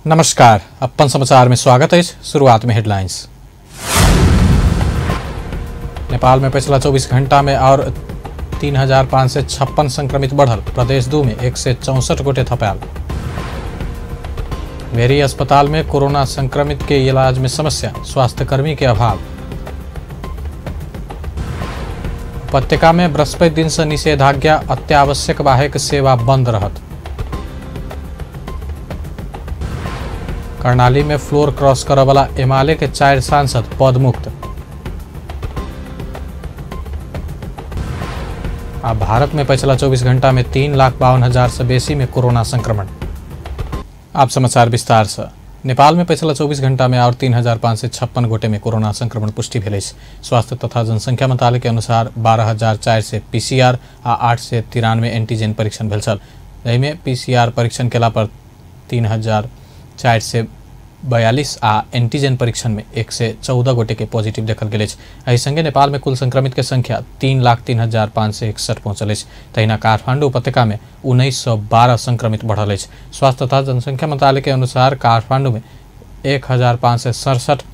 नमस्कार, अपन समाचार में स्वागत है। शुरुआत में हेडलाइंस। नेपाल में पिछला 24 घंटा में और 3,556 संक्रमित बढ़ल। प्रदेश 2 में 164 गोटे थपायल। भेरी अस्पताल में कोरोना संक्रमित के इलाज में समस्या, स्वास्थ्यकर्मी के अभाव। उपत्यका में बृहस्पति दिन से निषेधाज्ञा, अत्यावश्यक बाहेक सेवा बंद रहत। कर्णाली में फ्लोर क्रॉस करवाला एमाले के 4 सांसद पदमुक्त। आ भारत में पिछला 24 घंटा में 3,52,000 से बेसी में कोरोना संक्रमण। आप समाचार विस्तार से। नेपाल में पिछला 24 घंटा में और 3,556 गोटे में कोरोना संक्रमण पुष्टि भेल अछि। स्वास्थ्य तथा जनसंख्या मंत्रालय के अनुसार 12,400 पीसीआर आ 893 एंटीजन परीक्षण भेल छल। एहिमे पीसीआर परीक्षण केला पर 3,442 आ एंटीजन परीक्षण में 114 गोटे के पॉजिटिव देखल गेल अछि। एहि संगे नेपाल में कुल संक्रमित के संख्या 3,03,561 पहुंचल अछि। तहिना काठमांडू उपत्यका में 1,912 संक्रमित बढ़ल अछि। स्वास्थ्य तथा जनसंख्या मंत्रालय के अनुसार काठमांडू में 1,567,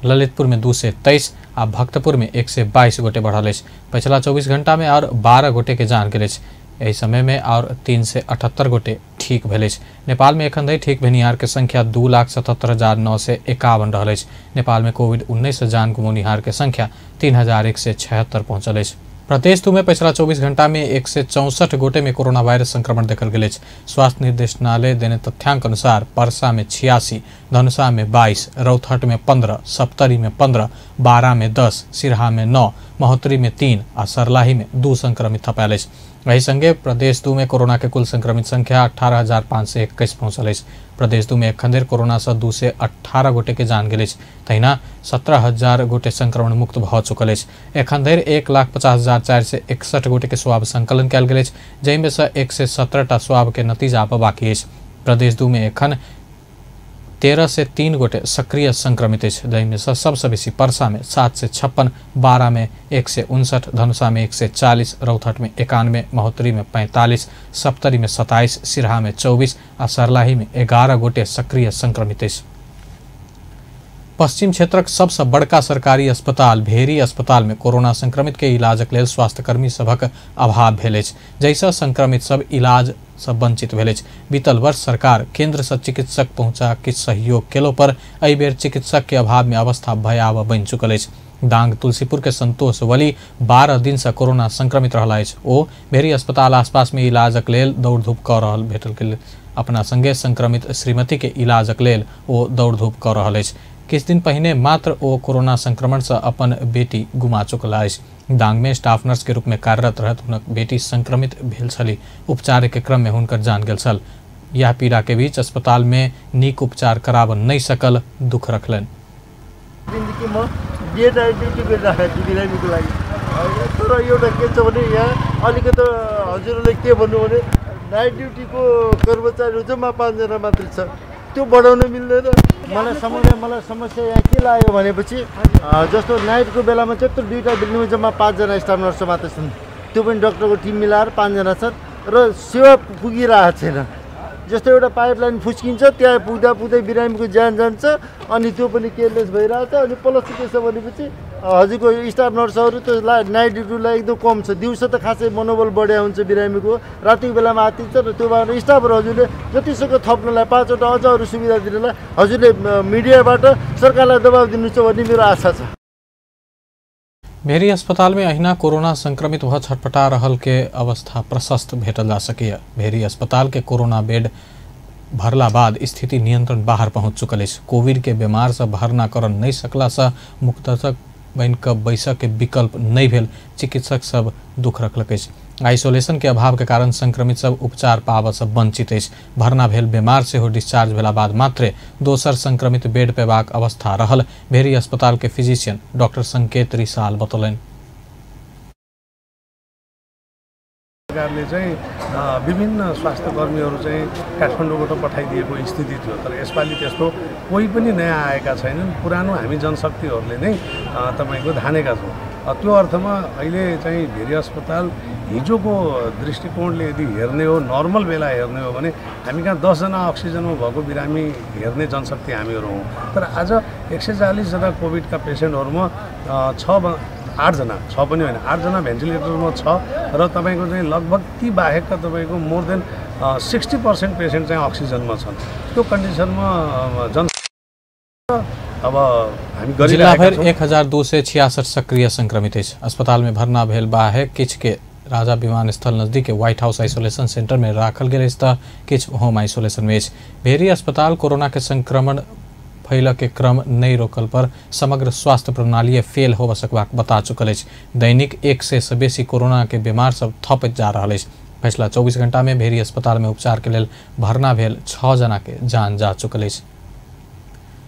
ललितपुर में 223 आ भक्तपुर में 122 गोटे बढ़ल अछि। पिछला 24 घंटा में और 12 गोटे के जान गेल अछि। एहि समय में और 378 गोटे ठीक भेल अछि। नेपाल में एखन धरि ठीक भेनिहार के संख्या 2,77,951 रहल अछि। नेपाल में कोविड-19 से जान गुमौनिहार के संख्या 3,176 पहुंचल अछि। प्रदेश 2 में पिछला 24 घंटा में 164 गोटे में कोरोना वायरस संक्रमण देखल गेल अछि। स्वास्थ्य निर्देशनालय देने तथ्यांक अनुसार परसा में 86, धनुषा में 22, रौतहट में 15, सप्तरी में 15, बारा में 10, सिरहा में 9, महोत्तरी में 3 आ सरलाही में 2 संक्रमित थपायल अछि। एहि संगे प्रदेश 2 में कोरोना के कुल संक्रमित संख्या 18,521 पहुंचल अछि। प्रदेश 2 में एखन धरि कोरोना से 218 गोटे के जान गेल अछि। तहिना 17,000 गोटे संक्रमण मुक्त भऽ चुकल अछि। एखन धरि 1,50,461 गोटे के स्वाब संकलन कयल गेल अछि, जाहिमे से 117 टा स्वाब के नतीजा आबऽ बाकी अछि। प्रदेश 2 में एखन 1303 गोटे सक्रिय संक्रमित अछि, जाहिमे से सबसँ बेसी परसा में 756, बारा में 159, धनुषा में 140, रौतहट में 91, महोत्तरी में 45, सप्तरी में 27, सिरहा में 24 आ सरलाही में 11 गोटे सक्रिय संक्रमित अछि। पश्चिम क्षेत्रक सबसँ बड़का सरकारी अस्पताल भेरी अस्पताल में कोरोना संक्रमित के इलाजक लेल स्वास्थ्यकर्मी सभक अभाव भेल अछि, जाहिसँ संक्रमित सब इलाज से वंचित भेल अछि। बीतल वर्ष सरकार केंद्र से चिकित्सक पहुंचा किछु सहयोग केलो पर एहि बेर चिकित्सक के अभाव में अवस्था भयावह बनि चुकल अछि। दांग तुलसीपुर के संतोष वली 12 दिन से कोरोना संक्रमित रहल अछि। ओ भेरी अस्पताल आसपास में इलाजक लेल दौड़ धूप कऽ रहल भेटल गेल। अपना संगे संक्रमित श्रीमती के इलाजक लेल ओ दौड़ धूप कऽ रहल अछि। किछु दिन पहिने मात्र ओ कोरोना संक्रमण से अपन बेटी गुमा चुकल अछि। दांग में स्टाफ नर्स के रूप में कार्यरत रहत हुनक बेटी संक्रमित भेल छली। उपचार के क्रम में हुनकर जान गेल छल। यह पीड़ा के बीच अस्पताल में नीक उपचार कराब नहीं सकल दुख रखलनि। दिनदेखि म डे नाइट ड्युटी गरिराखेको छु बिरामीको लागि। तर एउटा के छ भने यहाँ अलिकति हजुरहरूले के भन्नु भने नाइट ड्युटीको कर्मचारीहरू जम्मा 5 जना मात्रै छ, त्यो बढाउन मिल्दैन। मलाई समस्या यहाँ के लाग्यो भनेपछि जस्तो नाइटको बेलामा त्यत्रो दुईवटा बिल्डिङमा जम्मा 5 जना स्टाफ नर्स मात्र छन्, त्यो पनि डक्टरको टिम मिलाएर 5 जना छन् र सेवा पुगिरहेको छैन। जस्तो एउटा पाइपलाइन फुस्किन्छ, त्यहाँ पुग्दा पुग्दै बिरामीको ज्यान जान्छ, अनि त्यो पनि केयरलेस भइरहेको छ। अनि प्लस के छ भनेपछि हजुरको स्टाफ नर्सहरू त नाइट ड्युटीलाई एकदम कम छ। दिउँसो त खासै मनोबल बढिया हुन्छ बिरामीको, रातिको बेलामा आत्तिन्छ र त्यो भएर स्टाफहरू हजुरले जतिसक्दो थप्नलाई 5वटा अझ अरू सुविधा दिनलाई हजुरले मिडियाबाट सरकारलाई दबाब दिनुहुन्छ भन्ने मेरो आशा छ। भेरी अस्पताल में अहिना कोरोना संक्रमित भऽ छटपटा रहल के अवस्था प्रशस्त भेटल जा सकैए। भेरी अस्पताल के कोरोना बेड भरला बाद स्थिति नियंत्रण बाहर पहुंच चुकल अछि। कोविड के बीमार से भरना कर नहीं सकला से मुक्तक बनि कऽ बैसऽ के विकल्प नहीं भेल चिकित्सक सब दुख रखलक अछि। आइसोलेशन के अभाव के कारण संक्रमित सब उपचार पाबऽ से वंचित अछि। भरना भेल बीमार सेहो डिस्चार्ज भेला बाद मात्रे दोसर संक्रमित बेड पेबाक अवस्था रहल भेरी अस्पताल के फिजिशियन डॉक्टर संकेत रिसाल बतौलनि। सरकारले चाहिँ विभिन्न स्वास्थ्यकर्मीहरू चाहिँ काठमाडौँबाट पठाइदिएको स्थिति थियो, तर यसपालि त्यस्तो कोही पनि नयाँ आएका छैनन्। पुरानो हामी जनशक्तिहरूले नै तपाईँको धानेका छौँ। त्यो अर्थमा अहिले चाहिँ भेरी अस्पताल हिजोको दृष्टिकोणले यदि हेर्ने हो, नर्मल बेला हेर्ने हो भने हामी कहाँ 10 जना अक्सिजनमा भएको बिरामी हेर्ने जनशक्ति हामीहरू हौँ। तर आज 140 जना कोभिडका पेसेन्टहरूमा 8 जना, 6 पनि होइन, 8 जना भेन्टिलेटरमा छ र तपाईँको चाहिँ लगभग ती बाहेकका तपाईँको मोर देन 60% पेसेन्ट चाहिँ अक्सिजनमा छन्। त्यो कन्डिसनमा जन अब हामी जिल्लाभरि 1266 सक्रिय संक्रमित अछि। अस्पताल में भर्ना भेल बाहेक किछु के राजा विमानस्थल नजदीक के व्हाइट हाउस आइसोलेशन सेंटर में राखल गेल अछि त किछु होम आइसोलेशन में अछि। भेरी अस्पताल कोरोना के संक्रमण फैल के क्रम नहीं रोकल पर समग्र स्वास्थ्य प्रणाली फेल होबऽ सकबाक बता चुकल अछि। दैनिक 100 से बेसी कोरोना के बीमार सब थपैत जा रहल अछि। पिछला 24 घंटा में भेरी अस्पताल में उपचार के लेल भर्ना भेल 6 जना के जान जा चुकल अछि।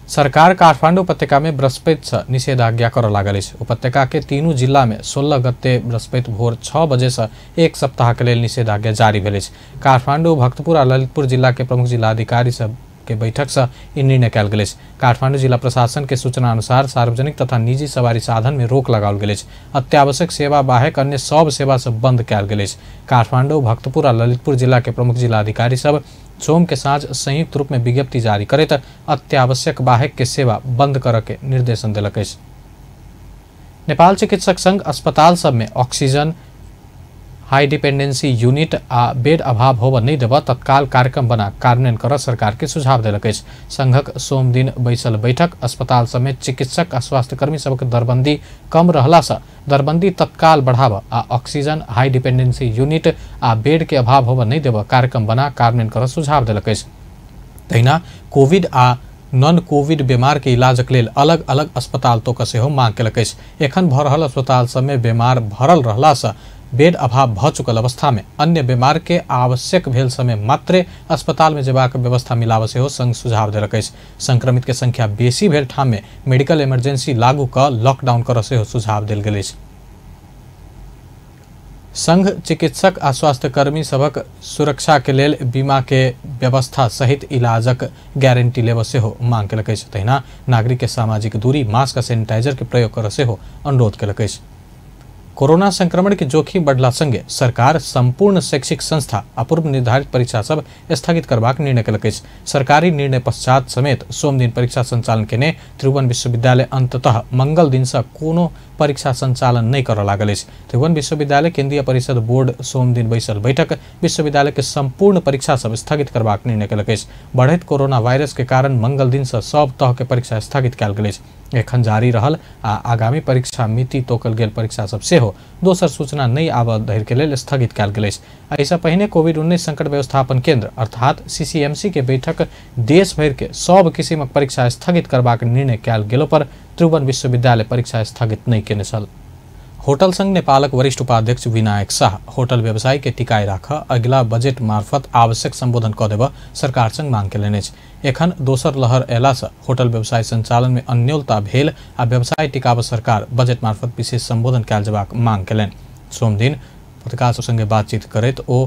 सरकार काठमाडौँ उपत्यका में बृहस्पति से निषेधाज्ञा करऽ लागल अछि। उपत्यका के 3 जिला में 16 गते बृहस्पति भोर 6 बजे से 1 सप्ताह के लेल निषेधाज्ञा जारी भेल अछि। काठमाडौँ, भक्तपुर आ ललितपुर जिला के प्रमुख जिलाधिकारी सब के बैठक से ई निर्णय कयल गेल अछि। काठमाडौँ जिला प्रशासन के सूचना अनुसार सार्वजनिक तथा निजी सवारी साधन में रोक लगाओल गेल अछि। अत्यावश्यक सेवा बाहेक अन्य सब सेवा सब बंद कयल गेल अछि। काठमाडौँ, भक्तपुर आ ललितपुर जिला के प्रमुख जिलाधिकारी सब सोम के साँझ संयुक्त रूप में विज्ञप्ति जारी करैत अत्यावश्यक बाहेक के सेवा बंद करऽ के निर्देशन देलक अछि। नेपाल चिकित्सक संघ अस्पताल सब में ऑक्सीजन, हाई डिपेंडेंसी यूनिट आ बेड अभाव होबऽ नहीं देबऽ तत्काल कार्यक्रम बना कार्यान्वयन करऽ सरकार के सुझाव देलक अछि। संघक सोम दिन बैसल बैठक अस्पताल सब में चिकित्सक आ स्वास्थ्यकर्मी सबक दरबंदी कम रहला से दरबंदी तत्काल बढ़ाबऽ आ ऑक्सीजन, हाई डिपेंडेंसी यूनिट आ बेड के अभाव होबऽ नहीं देबऽ कार्यक्रम बना कार्यान्वयन करऽ सुझाव देलक अछि। तहिना कोविड आ नॉन कोविड बीमार के इलाजक लेल अलग अलग अस्पताल तोकऽ सेहो मांग केलक अछि। एखन भऽ रहल अस्पताल सब में बीमार भरल रहला से बेड अभाव भऽ चुकल अवस्था में अन्य बीमार के आवश्यक भेल समय मात्रे अस्पताल में जेबाक व्यवस्था मिलाबऽ सेहो संघ सुझाव देलक अछि। संक्रमित के संख्या बेसी भेल ठाम में मेडिकल इमरजेंसी लागू कऽ लॉकडाउन करऽ सेहो सुझाव देल गेल अछि। संघ चिकित्सक आ स्वास्थ्यकर्मी सबक सुरक्षा के लेल बीमा के व्यवस्था सहित इलाजक गारंटी लेबऽ सेहो मांग केलक अछि। तहिना नागरिक के सामाजिक दूरी, मास्क आ सैनिटाइजर के प्रयोग करऽ सेहो अनुरोध केलक अछि। कोरोना संक्रमण के जोखिम बढ़ला संगे सरकार संपूर्ण शैक्षिक संस्था आ पूर्व निर्धारित परीक्षा सब स्थगित करबाक निर्णय केलक अछि। सरकारी निर्णय पश्चात समेत सोमदिन परीक्षा संचालन केने त्रिभुवन विश्वविद्यालय अंततः मंगल दिन से कोनो परीक्षा संचालन नहीं करऽ लागल अछि। त्रिभुवन विश्वविद्यालय केंद्रीय परिषद बोर्ड सोमदिन बैसल बैठक विश्वविद्यालय के संपूर्ण परीक्षा सब स्थगित करबाक निर्णय केलक अछि। बढ़ैत कोरोना वायरस के कारण मंगल दिन से सब तह के परीक्षा स्थगित कयल गेल अछि। एखन जारी रहल आ आगामी परीक्षा मिति तोकल गेल परीक्षा सब सेहो दोसर सूचना नहीं आबऽ धरि के लेल स्थगित कयल गेल अछि। एहिसँ पहिने कोविड-19 संकट व्यवस्थापन केंद्र अर्थात सीसीएमसी के बैठक देश भरि के सब किसिमक परीक्षा स्थगित करबाक निर्णय कयल गेलो पर त्रिभुवन विश्वविद्यालय परीक्षा स्थगित नहीं केने छल। होटल संघ नेपालक वरिष्ठ उपाध्यक्ष विनायक शाह होटल व्यवसाय के टिकाई राख अगिला बजट मार्फत आवश्यक संबोधन कऽ देबऽ सरकार संग मांग केलनि अछि। एखन दोसर लहर अयला से होटल व्यवसाय संचालन में अन्योलता भेल आ व्यवसाय टिकाबऽ सरकार बजट मार्फत विशेष संबोधन कयल जेबाक मांग केलनि। सोमदिन पत्रकार सब संगे बातचीत करैत ओ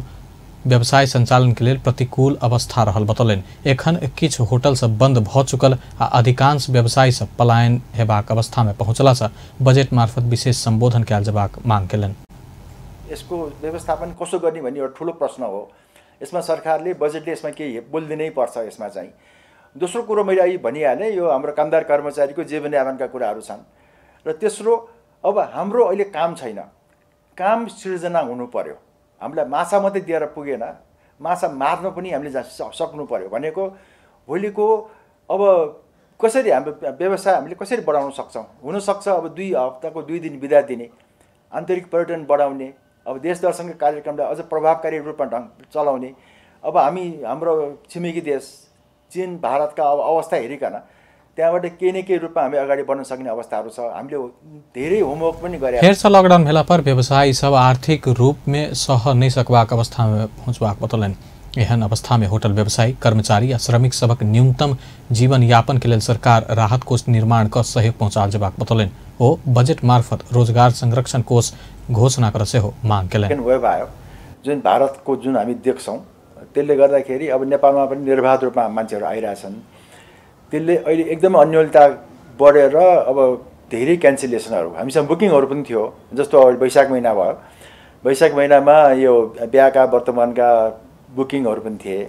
व्यवसाय संचालन के लेल प्रतिकूल अवस्था रहल बतौलनि। एखन किछु होटल सब बंद भऽ चुकल आ अधिकांश व्यवसायी सब पलायन हेबाक अवस्था में पहुंचला से बजट मार्फत विशेष संबोधन कयल जेबाक मांग केलनि। यसको व्यवस्थापन कसो गर्ने भन्ने एउटा ठुलो प्रश्न हो। यसमा सरकारले बजेटले यसमा केही बोलिदिनै पर्छ। यसमा चाहिँ दोस्रो कुरो मैले अहिले भनिहालेँ, यो हाम्रो कामदार कर्मचारीको जीवनयापनका कुराहरू छन् र तेस्रो अब हाम्रो अहिले काम छैन, काम सिर्जना हुनु पर्यो। हामीलाई माछा मात्रै दिएर पुगेन, माछा मार्न पनि हामीले सक्नु पर्यो। भनेको भोलिको अब कसरी हाम्रो व्यवसाय हामीले कसरी बढाउन सक्छौँ? हुनसक्छ अब 2 हप्ताको 2 दिन बिदा दिने, आन्तरिक पर्यटन बढाउने, अब देश दर्शनको कार्यक्रमलाई अझ प्रभावकारी रूपमा ढङ्ग चलाउने। अब हामी हाम्रो छिमेकी देश चीन भारतका अब अवस्था हेरिकन त्यहाँबाट केही न केही रूपमा हामी अगाडि बढ्न सक्ने अवस्थाहरू छ। हामीले धेरै होमवर्क पनि गरे। फेरसँ लॉकडाउन भेला पर व्यवसायी सब आर्थिक रूप में सह नहीं सकबाक अवस्था में पहुँचबाक बतौलनि। एहन अवस्था में होटल व्यवसायी, कर्मचारी आ श्रमिक सबक न्यूनतम जीवन यापन के लेल सरकार राहत कोष निर्माण कऽ सहयोग पहुँचाओल जेबाक बतौलनि। ओ बजट मार्फत रोजगार संरक्षण कोष घोषणा कर सेहो मांग केलनि। वेब आयो जुन भारतको जुन हामी देख्छौँ, त्यसले गर्दाखेरि अब नेपालमा पनि निर्वाध रूपमा मान्छेहरू आइरहेछन्। त्यसले अहिले एकदमै अन्योलता बढेर अब धेरै क्यान्सलेसनहरू, हामीसँग बुकिङहरू पनि थियो। जस्तो अब वैशाख महिना भयो, वैशाख महिनामा यो बिहाका वर्तमानका बुकिङहरू पनि थिए,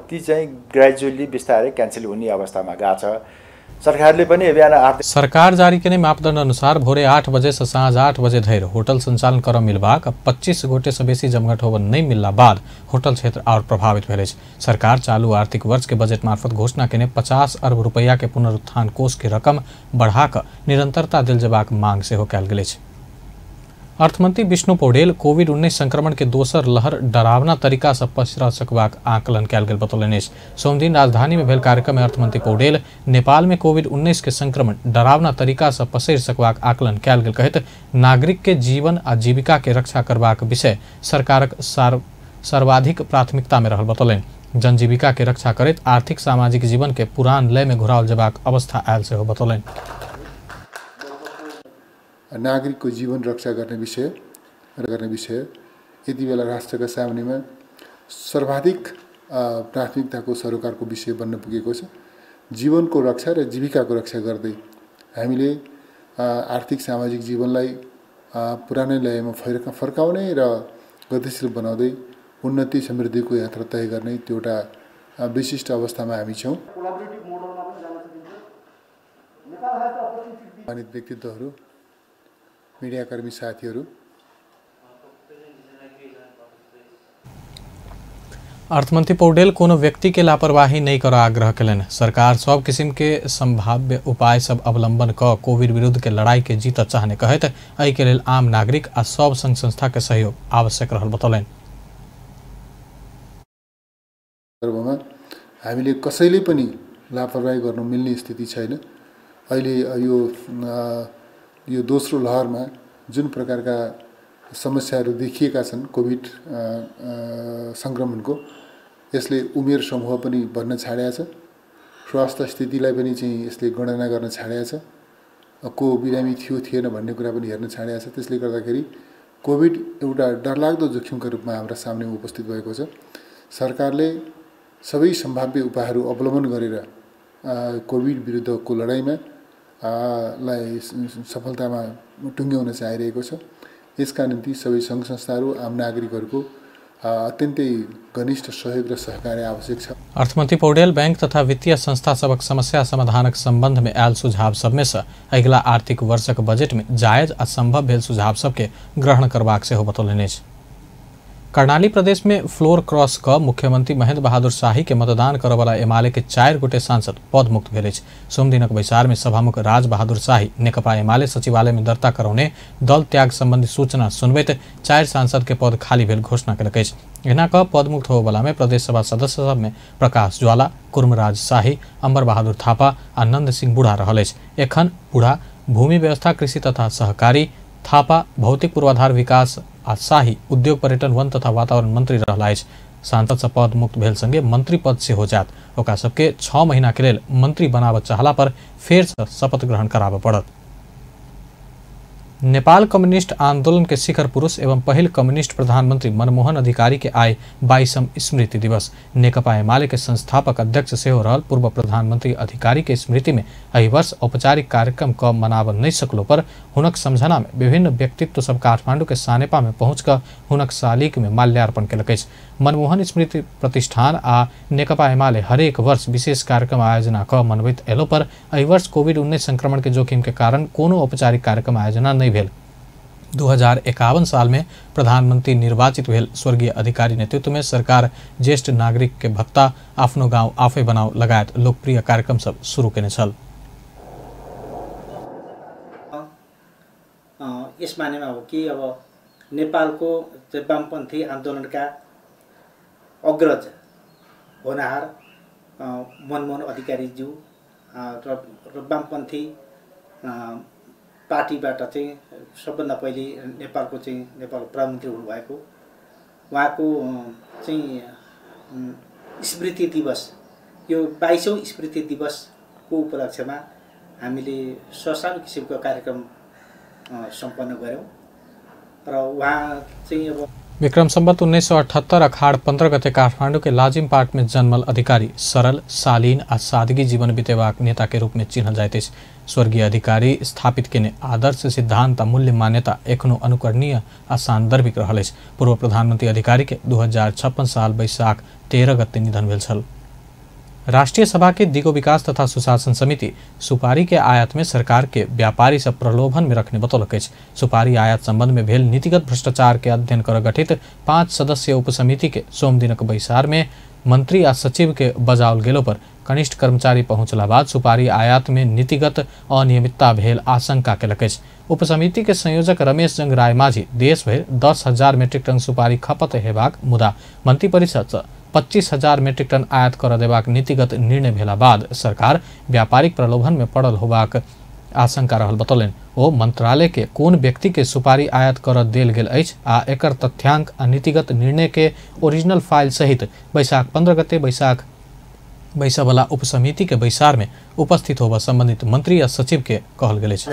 ती चाहिँ ग्रेजुअली बिस्तारै क्यान्सल हुने अवस्थामा गएको छ। सरकारले पनि बिहान 8 सरकार जारी केने मापदण्ड अनुसार भोरे 8 बजे से साँझ 8 बजे धरि होटल संचालन कर मिलबाक 25 गोटे से बेसी जमघट होब नहीं मिलला बाद होटल क्षेत्र और प्रभावित भेल अछि। सरकार चालू आर्थिक वर्ष के बजट मार्फत घोषणा केने 50 अरब रुपया के पुनरुत्थान कोष के रकम बढ़ाकर निरंतरता देल जेबाक मांग सेहो कयल गेल अछि। अर्थमंत्री विष्णु पौडेल कोविड-19 संक्रमण के दोसर लहर डरावना तरीका से पसरा सकबाक आकलन कयल गेल बतौलनि अछि। सोमदिन राजधानी में भेल कार्यक्रम में अर्थमंत्री पौडेल नेपाल में कोविड-19 के संक्रमण डरावना तरीका से पसरि सकबाक आकलन कयल गेल कहैत नागरिक के जीवन आ जीविका के रक्षा करबाक विषय सरकारक सर्वाधिक प्राथमिकता में रहल बतौलनि। जनजीविका के रक्षा करैत आर्थिक सामाजिक जीवन के पुरान लय में घुराओल जेबाक अवस्था आयल सेहो बतौलनि। नागरिकको जीवन रक्षा गर्ने विषय यति बेला राष्ट्रका सामनेमा सर्वाधिक प्राथमिकताको सरोकारको विषय बन्न पुगेको छ। जीवनको रक्षा र जीविकाको रक्षा गर्दै हामीले आर्थिक सामाजिक जीवनलाई पुरानै लयमा फर्काउने र गतिशील बनाउँदै उन्नति समृद्धिको यात्रा तय गर्ने त्यो एउटा विशिष्ट अवस्थामा हामी छौँ। सम्मानित व्यक्तित्वहरू, मिडियाकर्मी साथीहरू, अर्थमंत्री पौडेल कोनो व्यक्ति के लापरवाही नहीं कर आग्रह कयलनि। सरकार सब किस्म के संभाव्य उपाय सब अवलंबन क कोविड विरुद्ध के लड़ाई के जीत चाहने कहैत एहि के लेल आम नागरिक आ सब संघ संस्था के सहयोग आवश्यक रहल बतौलनि। हामीले कसैले पनि लापरवाही गर्नु मिल्ने स्थिति छैन। अहिले यो दोस्रो लहरमा जुन प्रकारका समस्याहरू देखिएका छन् कोभिड सङ्क्रमणको, यसले उमेर समूह पनि भन्न छाडेको छ, स्वास्थ्य स्थितिलाई पनि चाहिँ यसले गणना गर्न छाडेको छ, को बिरामी थियो थिएन भन्ने कुरा पनि हेर्न छाडेको छ। त्यसले गर्दाखेरि कोभिड एउटा डरलाग्दो जोखिमका रूपमा हाम्रा सामने उपस्थित भएको छ। सरकारले सबै सम्भाव्य उपायहरू अवलम्बन गरेर कोभिड विरुद्धको लडाइँमा लाई सफलतामा टुङ्ग्याउन चाहिरहेको छ। यसका निम्ति सबै सङ्घ संस्थाहरू, आम नागरिकहरूको अत्यन्तै घनिष्ठ सहयोग र सहकार्य आवश्यक छ। अर्थमंत्री पौडेल बैंक तथा वित्तीय संस्था सबक समस्या समाधानक संबंध में आयल सुझाव सबमे से अगिला आर्थिक वर्षक बजट में जायज आ संभव भेल सुझाव सबके ग्रहण करबाक सेहो बतौलनि अछि। कर्णाली प्रदेश में फ्लोर क्रॉस क मुख्यमंत्री महेंद्र बहादुर शाही के मतदान करवला एमाले के 4 गोटे सांसद पदमुक्त भेल अछि। सोमदिनक बैसार में सभामुख राज बहादुर शाही नेकपा एमाले सचिवालय में दर्ता करौने दल त्याग संबंधी सूचना सुनबैत 4 सांसद के पद खाली भेल घोषणा केलक अछि। एना क पदमुक्त होबला में प्रदेश सभा सदस्य सब में प्रकाश ज्वाला, कुर्मराज शाही, अम्बर बहादुर थापा आ नंद सिंह बुढ़ा रहल अछि। एखन बुढ़ा भूमि व्यवस्था, कृषि तथा सहकारी, थापा भौतिक पूर्वाधार विकास आ शाही उद्योग, पर्यटन, वन तथा वातावरण मंत्री रहला अछि। सांसद से पद मुक्त भेल संगे मंत्री पद सेहो जात। ओकरा सबके 6 महीना के लेल मंत्री बनाबऽ चाहला पर फेर से शपथ ग्रहण कराबऽ पड़त। नेपाल कम्युनिस्ट आंदोलन के शिखर पुरुष एवं पहिल कम्युनिस्ट प्रधानमंत्री मनमोहन अधिकारी के आइ 22म स्मृति दिवस। नेकपा एमाले के संस्थापक अध्यक्ष सेहो रहल पूर्व प्रधानमंत्री अधिकारी के स्मृति में एहि वर्ष औपचारिक कार्यक्रम क मनाब नहीं सकलो पर हुनक समझना में विभिन्न व्यक्तित्व सब काठमांडू के सानेपा में पहुँच हुनक शालिक में माल्यार्पण केलक अछि। मनमोहन स्मृति प्रतिष्ठान आ नेकपा एमाले हरेक वर्ष विशेष कार्यक्रम आयोजना क मनबैत एलो पर एहि वर्ष कोविड-19 संक्रमण के जोखिम के कारण कोनो औपचारिक कार्यक्रम आयोजना नहीं भेल। 2051 साल में प्रधानमंत्री निर्वाचित भेल स्वर्गीय अधिकारी नेतृत्व में सरकार ज्येष्ठ नागरिक के भत्ता, आफ्नो गांव आफै बनाओ लगायत लोकप्रिय कार्यक्रम सब शुरू केने छल। यस मानेमा हो कि अब नेपालको वामपन्थी आन्दोलनका अग्रज होनहार मनमोहन अधिकारीज्यू र वामपन्थी पार्टीबाट चाहिँ सबभन्दा पहिले नेपालको चाहिँ नेपालको प्रधानमन्त्री हुनुभएको उहाँको चाहिँ स्मृति दिवस, यो 22औं स्मृति दिवसको उपलक्ष्यमा हामीले ससानो किसिमको कार्यक्रम सम्पन्न गऱ्यौँ र उहाँ चाहिँ अब विक्रम संवत 1978 अखाड़ 15 गते काठमांडू के लाजिम पार्क में जन्मल अधिकारी सरल, शालीन आ सादगी जीवन बितेबाक नेता के रूप में चिन्हल जाइत अछि। स्वर्गीय अधिकारी स्थापित केने आदर्श सिद्धांत आ मूल्य मान्यता एखनो अनुकरणीय आ सान्दर्भिक रहल अछि। पूर्व प्रधानमंत्री अधिकारी के 2056 साल बैसाख 13 गते निधन भेल छल। राष्ट्रीय सभा के दिगो विकास तथा सुशासन समिति सुपारी के आयात में सरकार के व्यापारी सब प्रलोभन में रखने बतौलक अछि। सुपारी आयात संबंध में भेल नीतिगत भ्रष्टाचार के अध्ययन कर गठित 5 सदस्यीय उपसमिति के सोमदिनक बैसार में मंत्री आ सचिव के बजाओल गेलो पर कनिष्ठ कर्मचारी पहुंचला बाद सुपारी आयात में नीतिगत अनियमितता भेल आशंका केलक अछि। उपसमिति के संयोजक रमेश जंग रायमाझी देश भरि 10,000 मेट्रिक टन सुपारी खपत हेबाक मुदा मंत्रिपरिषद 25,000 मेट्रिक टन आयात कर देबाक नीतिगत निर्णय भेला बाद सरकार व्यापारिक प्रलोभन में पड़ल होबाक आशंका रहल बतौलनि। ओ मंत्रालय के कोन व्यक्ति के सुपारी आयात कर देल गेल अछि आ एकर तथ्यांक आ नीतिगत निर्णय के ओरिजिनल फाइल सहित बैसाख 15 गते बैसाख बैसबला उपसमिति के बैसार में उपस्थित होबा संबंधित मंत्री आ सचिव के कहल गेल अछि।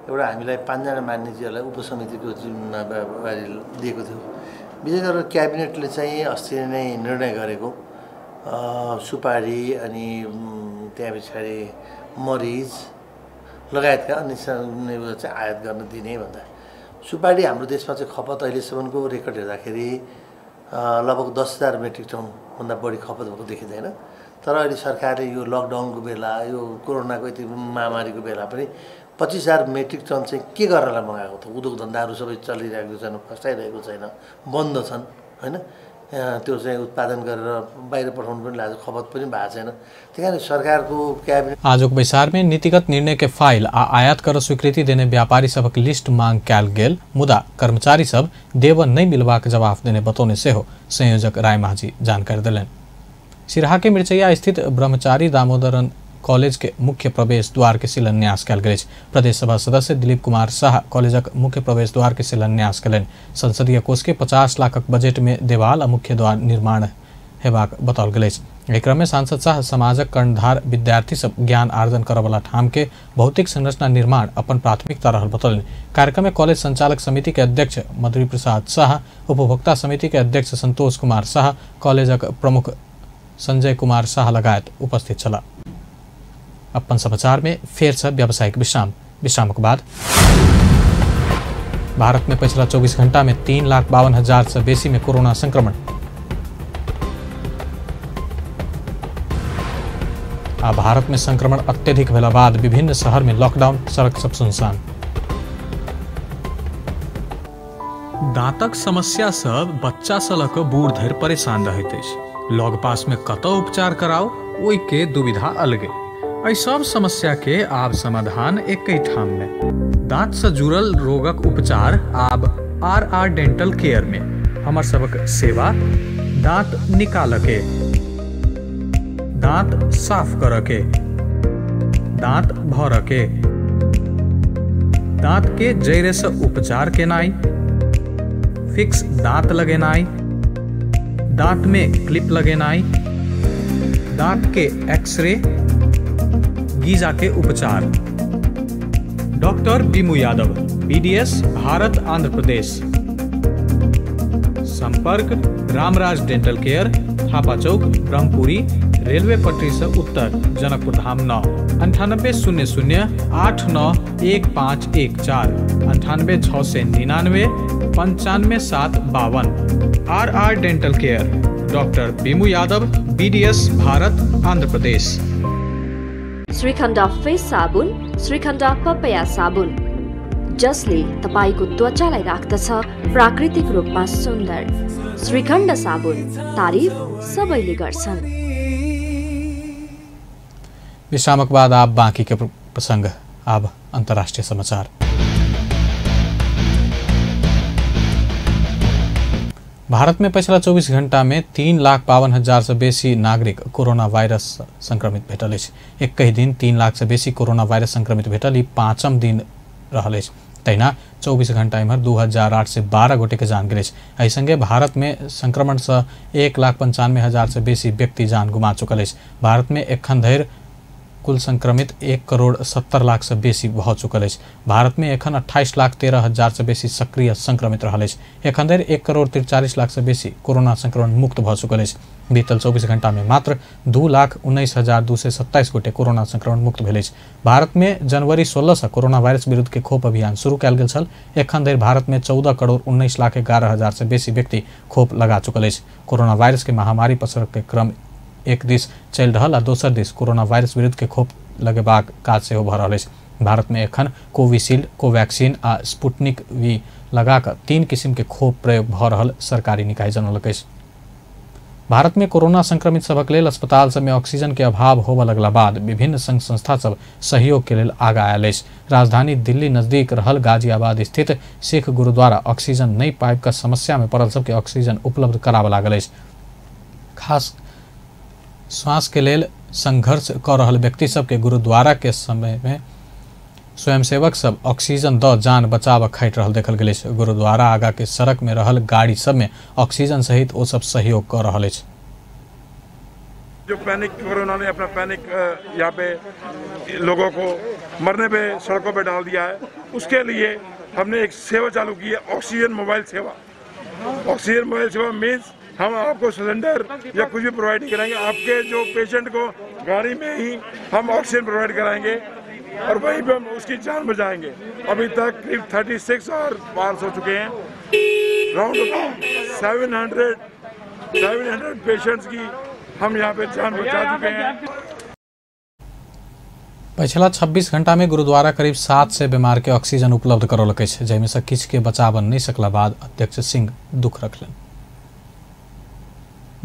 एउटा हामीलाई 5 जना मान्यजीहरूलाई उपसमितिको जिम्मेवारी दिएको थियो। विशेष गरेर क्याबिनेटले चाहिँ अस्ति नै निर्णय गरेको सुपारी अनि त्यहाँ पछाडि मरिच लगायतका अन्य चाहिँ आयात गर्न दिने भन्दा सुपारी हाम्रो देशमा चाहिँ खपत अहिलेसम्मको रेकर्ड हेर्दाखेरि लगभग 10,000 मेट्रिक टनभन्दा बढी खपत भएको देखिँदैन। तर अहिले सरकारले यो लकडाउनको बेला, यो कोरोनाको यति महामारीको बेला पनि 25,000 मेट्रिक टन चाहिँ के गर्नलाई मगाएको त? उद्योग धन्दाहरू सबै चलिरहेको छैन, फस्टाइरहेको छैन, बन्द छन् होइन। त्यो चाहिँ उत्पादन गरेर बाहिर पठाउनु पनि लाग्छ, खपत पनि भएको छैन। त्यही कारण सरकारको क्याबिनेट आजुक बैसार में नीतिगत निर्णय के फाइल आ आयात कर स्वीकृति देने व्यापारी सबक लिस्ट मांग कयल गेल मुदा कर्मचारी सब देव नहीं मिलबाक जवाफ देने बतौने सेहो संयोजक रायमाझी जानकारी देलनि। सिरहा के मिर्चैया स्थित ब्रह्मचारी दामोदरन कॉलेज के मुख्य प्रवेश द्वार के शिलान्यास कयल गेल अछि। प्रदेश सभा सदस्य दिलीप कुमार शाह कॉलेजक मुख्य प्रवेश द्वार के शिलान्यास कयलनि। संसदीय कोष के 50 लाखक बजट में देवाल आ मुख्य द्वार निर्माण हेबाक बताओल गेल अछि। एहि क्रम में सांसद शाह समाजक कर्णधार विद्यार्थी सब ज्ञान आर्जन करऽवला ठाम के भौतिक संरचना निर्माण अपन प्राथमिकता रहल बतौलनि। कार्यक्रम में कॉलेज संचालक समिति के अध्यक्ष मधुरी प्रसाद शाह, उपभोक्ता समिति के अध्यक्ष संतोष कुमार शाह, कॉलेजक प्रमुख संजय कुमार शाह लगायत उपस्थित छलाह। अपन समाचार में फेर से व्यावसायिक विश्राम। विश्रामक बाद भारत में पिछला 24 घंटा में 3,52,000 से बेसी में कोरोना संक्रमण आ भारत में संक्रमण अत्यधिक भेला बाद विभिन्न शहर में लॉकडाउन, सड़क सब सुनसान। दांतक समस्या सब बच्चा से लऽ कऽ बूढ़ धरि परेशान रहैत अछि। लग पास में कतौ उपचार कराओ ओहि के दुविधा अलगे। एहि सब समस्या के आब समाधान एक ठाम में। दांत से जुड़ल रोगक उपचार आब आर आर डेंटल केयर में। हमर सबक सेवा दांत निकाल के, दांत साफ कर के, दांत भर के, दांत के जड़े से उपचार केनाई, फिक्स दांत लगेनाई, दांत में क्लिप लगेनाई, दांत के एक्सरे, गीजा के उपचार। Doctor Bimu Yadav, BDS, Bharat, Andhra Pradesh. संपर्क रामराज डेंटल केयर, थापा चौक, ब्रह्मपुरी, रेलवे पटरी से उत्तर, Janakpur Dham 9, 98 0 0 8 9 1 5 1 4, 98 699 95 7 52। R R dental care, doctor Bimu Yadav, BDS, Bharat, Andhra Pradesh. Shrikhand face साबुन, श्रीखण्ड पपया साबुन, जसले तपाईको त्वचालाई राख्दछ प्राकृतिक रूपमा सुन्दर। श्रीखण्ड साबुन, तारिफ सबैले गर्छन्। विश्रामक बाद आप बाकी के प्रसंग, अब अंतर्राष्ट्रीय समाचार। भारत में पिछला 24 घंटा में 3,52,000 से बेसी नागरिक कोरोना वायरस संक्रमित भेटल अछि। एकहि दिन 3 लाख से बेसी कोरोना वायरस संक्रमित भेटल ई पाँचम दिन रहल अछि। तहिना 24 घंटा एम्हर 2,812 गोटे के जान गेल अछि। एहि संगे भारत में संक्रमण से 1,95,000 से बेसी व्यक्ति जान गुमा चुकल अछि। भारत में एखन धरि कुल संक्रमित 1,70,00,000 से बेसी भऽ चुकल अछि। भारत में एखन 28,13,000 से बेसी सक्रिय संक्रमित रहल अछि। एखन धरि 1,43,00,000 से बेसी कोरोना संक्रमण मुक्त भऽ चुकल अछि। बीतल 24 घंटा में मात्र 2,19,227 गोटे कोरोना संक्रमण मुक्त भेल अछि। भारत में जनवरी 16 से कोरोना वायरस विरुद्ध के खोप अभियान शुरू कयल गेल छल। एखन धरि भारत में 14,19,11,000 से बेसी व्यक्ति खोप लगा चुकल अछि। कोरोना वायरस के महामारी पसर के क्रम एक दिस चलि रहल आ दोसर दिस कोरोना वायरस विरुद्ध के खोप लगेबाक काज सेहो भऽ रहल अछि। भारत में एखन कोविशील्ड, कोवैक्सीन आ स्पुतनिक वी लगा कऽ 3 किसिम के खोप प्रयोग भऽ रहल सरकारी निकाय जनौलक अछि। भारत में कोरोना संक्रमित सभक लेल अस्पताल सब में ऑक्सीजन के अभाव होबय लगला बाद विभिन्न संघ संस्था सब सहयोग के लेल आगा आयल अछि। राजधानी दिल्ली नजदीक रहल गाजियाबाद स्थित सिख गुरुद्वारा ऑक्सीजन नहि पाबि कऽ समस्या में पड़ल सबके ऑक्सीजन उपलब्ध कराबऽ लागल अछि। खास श्वास के लेल संघर्ष कऽ रहल व्यक्ति सबके गुरुद्वारा के समय में स्वयंसेवक सब ऑक्सीजन the जान बचाव खटि रहल देखल गेल अछि। गुरुद्वारा आगा के सड़क में रहल गाड़ी सब में ऑक्सीजन सहित ओ सब सहयोग कऽ रहल अछि। जो पैनिक कोरोना ने अपना पैनिक यहाँ पे लोगों को मरने पे सड़कों पे डाल दिया है, उसके लिए हमने एक सेवा चालू की है, ऑक्सीजन मोबाइल सेवा। ऑक्सीजन मोबाइल सेवा मीन्स हम आपको सिलेंडर या कुछ भी प्रोवाइड नहीं कराएंगे, आपके जो पेशेंट को गाड़ी में ही हम ऑक्सीजन प्रोवाइड कराएंगे और वहीं पे हम उसकी जान बचाएंगे। अभी तक करीब 36 और पास हो चुके हैं। राउंड अबाउट 700 पेशेंट्स की हम यहाँ पे जान बचा चुके हैं। पिछला 26 घंटा में गुरुद्वारा करीब 700 बीमार के ऑक्सीजन उपलब्ध करौलक अछि, जाहिमे से किछु के बचाव नहि सकला बाद अध्यक्ष सिंह दुख रखलनि।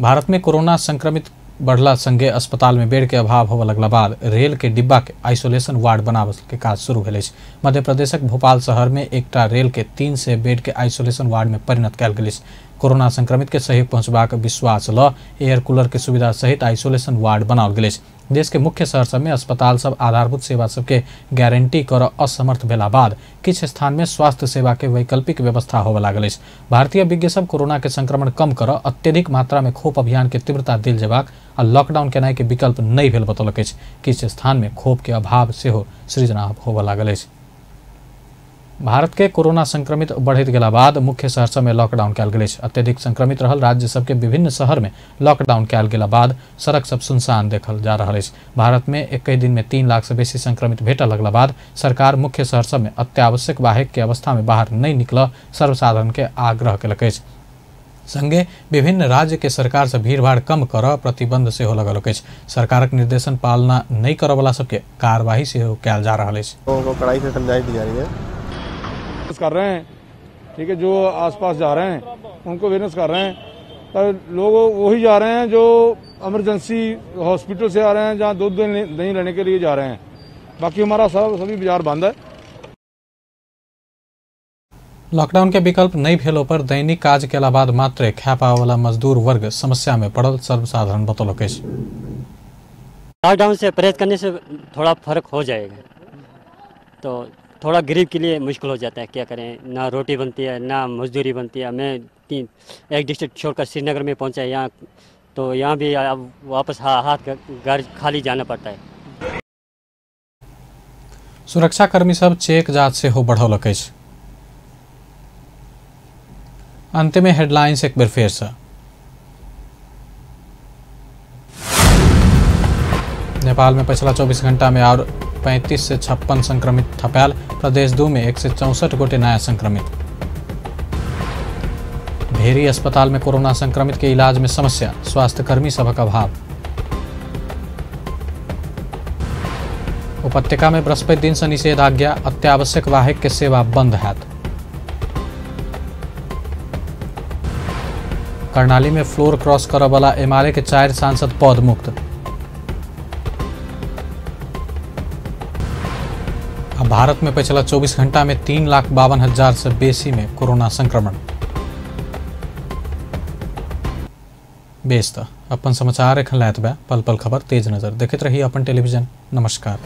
भारत में कोरोना संक्रमित बढ़ला संगे अस्पताल में बेड के अभाव होबय लगला बाद रेल के डिब्बा के आइसोलेशन वार्ड बनाबय के काज शुरू भेल अछि। मध्य प्रदेशक भोपाल शहर में एकटा रेल के 300 बेड के आइसोलेशन वार्ड में परिणत कयल गेल अछि। कोरोना संक्रमित के सहयोग पहुंचबाक विश्वास ल एयर कूलर के सुविधा सहित आइसोलेशन वार्ड बनाओल गेल अछि। देश के मुख्य शहर सब में अस्पताल सब आधारभूत सेवा सबके गारंटी कर असमर्थ भेला बाद किछु स्थान में स्वास्थ्य सेवा के वैकल्पिक व्यवस्था होबय लागल अछि। भारतीय विज्ञ सब कोरोना के संक्रमण कम कर अत्यधिक मात्रा में खोप अभियान के तीव्रता देल जेबाक आ लॉकडाउन केनाइ के विकल्प नहि भेल बतौलक अछि। किछु स्थान में खोप के अभाव सेहो सृजना होबय लागल अछि। भारत के कोरोना संक्रमित बढ़ैत गेला बाद मुख्य शहर सब में लॉकडाउन कयल गेल अछि। अत्यधिक संक्रमित रहल राज्य सबके विभिन्न शहर में लॉकडाउन कयल गेला बाद सड़क सब सुनसान देखल जा रहल अछि। भारत में 21 दिन में 3 लाख से बेसी संक्रमित भेटल लगला बाद सरकार मुख्य शहर सब में अत्यावश्यक बाहेक के अवस्था में बाहर नहि निकल सर्वसाधारण के आग्रह केलक अछि। संगे विभिन्न राज्य के सरकार से भीड़भाड़ कम कर प्रतिबंध सेहो लगौलक अछि। सरकारक निर्देशन पालना नहि करऽ वाला सबके कार्रवाई सेहो कयल जा रहल अछि। लोगों को कड़ाई से समझाई दी जा रही है, कर रहे हैं, ठीक है, जो आसपास जा रहे हैं उनको अवेयरनेस कर रहे हैं, पर लोग वही जा रहे हैं जो इमरजेंसी हॉस्पिटल से आ रहे हैं, जहाँ दूध दही लेने के लिए जा रहे हैं। बाकी हमारा सब सभी बाजार बंद है। लॉकडाउन के विकल्प नहीं भेलो पर दैनिक काज केला बाद मात्र खा पावे वाला मजदूर वर्ग समस्या में पड़ल सर्वसाधारण बतौलक अछि। लॉकडाउन से परहेज करने से थोड़ा फर्क हो जाएगा, तो थोड़ा गरीब के लिए मुश्किल हो जाता है। क्या करें, ना रोटी बनती है ना मजदूरी बनती है। मैं एक डिस्ट्रिक्ट छोड़कर श्रीनगर में पहुंचा यहाँ, तो यहाँ भी अब वापस हाथ घर खाली जाना पड़ता है। सुरक्षाकर्मी सब चेक जांच सेहो बढ़ौलक अछि। अंत में हेडलाइंस एक बेर फेर से। नेपाल में पिछला 24 घंटा में और 35 से 56 संक्रमित थपायल। प्रदेश 2 में 164 गोटे नया संक्रमित। भेरी अस्पताल में कोरोना संक्रमित के इलाज में समस्या, स्वास्थ्यकर्मी सभक अभाव। उपत्यका में बृहस्पति दिन से निषेधाज्ञा, अत्यावश्यक वाहक के सेवा बंद हैत। कर्णाली में फ्लोर क्रॉस करऽ वाला एमाले के 4 सांसद पद मुक्त। भारत में पिछला 24 घंटा में 3,52,000 से बेसी में कोरोना संक्रमण। बेस त अपन समाचार एखन लैत बा पल पल खबर तेज नजर देखैत रही अपन टेलीविजन। नमस्कार।